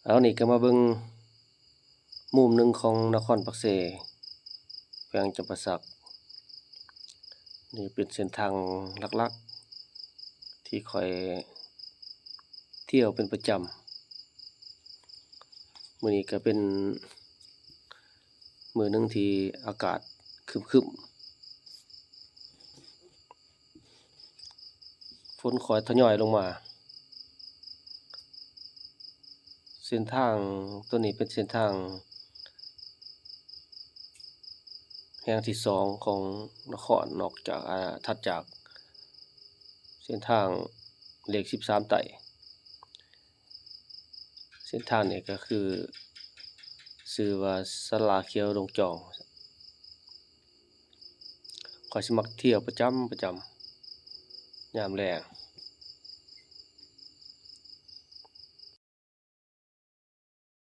ເອົາ ນີ້ກໍມາເບິ່ງມຸມໜຶ່ງຂອງນະຄອນປາກເຊ ແຂວງຈຳປາສັກ. ນີ້ເປັນເສັ້ນທາງຫຼັກໆ ທີ່ຂ້ອຍທ່ຽວເປັນປະຈຳ. ມື້ນີ້ກໍເປັນມື້ໜຶ່ງທີ່ອາກາດຄຶມໆ. ຝົນຄ່ອຍທະຍອຍລົງມາ. ເສັ້ນທາງໂຕນີ້ເປັນເສັ້ນທາງແຫ່ງທີສອງຂອງນະຄອນ ນອກຈາກ ອາ ຖັດຈາກເສັ້ນທາງເລກສິບສາມໃຕ້. ເສັ້ນທາງນີ້ກໍຄືຊື່ວ່າສາລາຂຽວດົງຈອງ. ຂ້ອຍຊິມັກທ່ຽວປະຈຳ ປະຈຳຍາມແລງ.